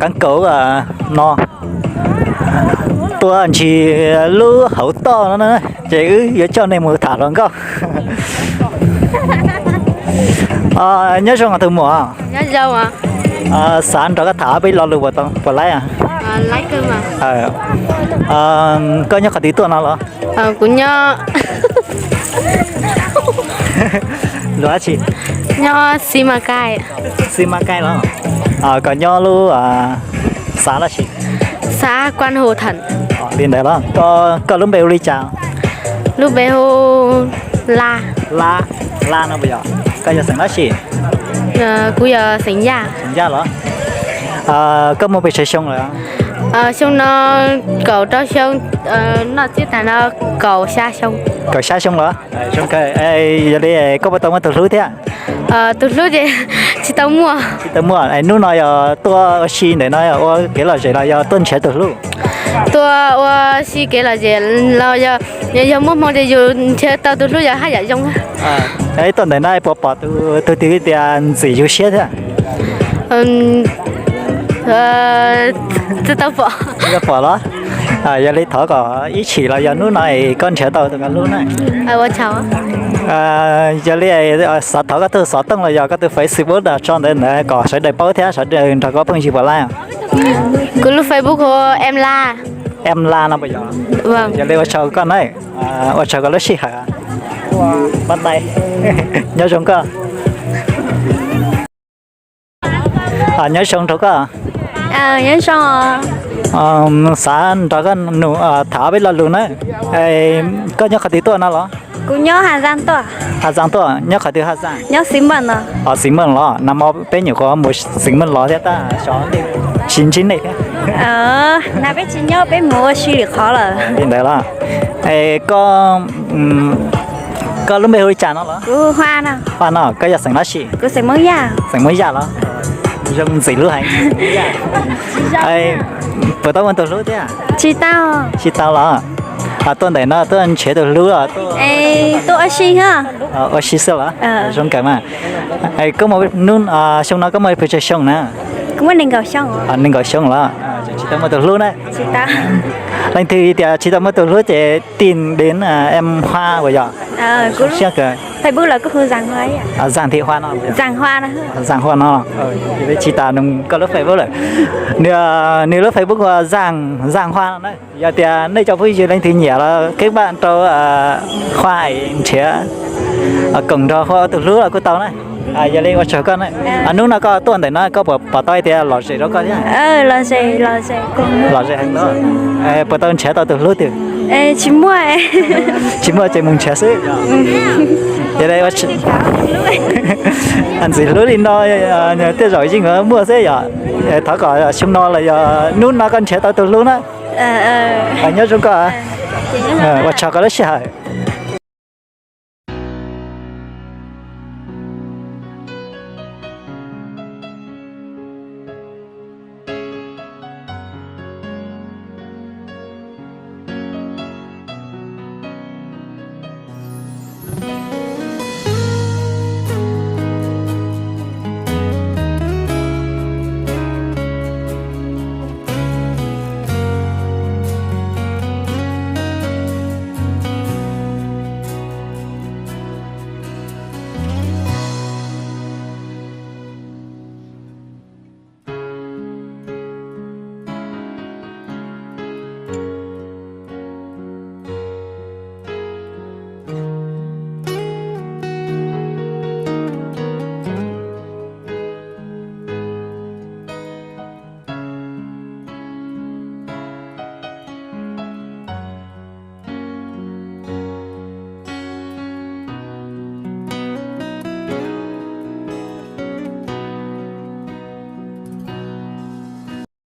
Qeeb kaum no tuaj ntsis lub hauv toj no na, ces wb yuav coj nej mus tham hluas nkauj. Nyob zoo os tus muam. Xav nrog koj tham peb lo lus puas laib? Koj nyob qhov twg tuaj no los? Lus dab tsi? Xi Mas Kaij los? Koj nyob lub xav dab tsi? Xav Kuaj Hu Theem. Li ntawd los? Koj lub npe hu li cas? Lub npe hu Laj. Laj, Laj no puas yog? Koj yog xeem dab tsi? Kuv yog xeem Yaj. Xeem Yaj los? Koj muaj pes tsawg xyoo lawm? Xyoo no kaum rau xyoo, noj tsiab tag no kaum xya xyoo. Kaum xya xyoo los? Zoo kawg. Yog li koj puas tau muaj tus hlub thiab? Tus hlub ces tsis tau muaj. Tsis tau muaj. Hnub no yog tuaj ua si ntawm no yog ua kev lom zem los yog tuaj nrhiav tus hlub? Tuaj ua si kev lom zem los yog, yog muaj hmoo ces yus nrhiav tau tus hlub yog haj yam zoo. Tuaj ntawm no puas pom tus twg tias ntxim yus siab thiab? Tsis tau pom. Tsis tau pom los? Yog li thov kom ib chim los yog hnub no es koj nrhiav tau tus koj hlub na. Yog li xav thov koj tus xov tooj los yog koj tus Facebook tso ntawd ntawd kom sawv daws paub thiab sawv daws nrog koj pheej yig puas laij? Kuv lub Facebook hu Em La. Em La no puas yog? Yog li ua tsaug koj na. Ua tsaug koj lub sij hawm. Nyob zoo koj. Nyob zoo rau koj. Xav nrog koj tham ob peb lo lus na. Koj nyob qhov twg tuaj no los? Kuv nyob Haj Zaaj tuaj. Haj Zaaj tuaj, nyob qhov twg Haj Zaaj? Nyob Xeev Meej no. Xeev Meej los? Nag hmo peb nyuam qhuav mus Xeev Meej los thiab tab sis tsis ntsib nej thiab. Nag peb tsis nyob, peb mus ua si lwm qhov lawm. Li ntawd los? Koj, koj lub npe hu li cas no los? Huaj no, koj yog xeem dab tsi? Xeem Hmoob Yaj los? Zoo ntxim hlub heev. Puas tau muaj tus hlub thiab? Tsis tau. Tsis tau los? Tuaj ntawm no tuaj nrhiav tus hlub los? Tuaj ua si xwb los? Zoo kawg mas. Koj, xyoo no koj muaj pes tsawg xyoo na? Nees nkaum xyoo los? Tsis tau muaj tus hlub na? Leej twg tias tsis tau muaj tus hlub ces tìm đến em Hoa puas yog? Siab kawg. Zaaj Thị Hoa no. Zaaj Hoa no. Tsis tas nug koj lub Facebook lawm. Nws lub Facebook hu Zaaj, Zaaj Hoa no na. Yog tias nej cov phooj ywg leej twg nyiam los kết bạn rau Hoa nrhiav, koom nrog Hoa ua tus hlub los kuj tau na. Yog li ua tsaug koj na. Hnub no koj tuaj ntawm no koj puas pom tau hais tias lom zem rau koj thiab? Lom zem heev los? Puas tau nrhiav tau tus hlub twg? Tsis muaj ces mus nrhiav xwb. Yog li ntxim hlub li no, tej zaum yeej yuav muaj xwb yom. Thov kom xyoo no los yog hnub no koj nrhiav tau tus hlub na. Nyob zoo koj. Ua tsaug koj lub sij hawm.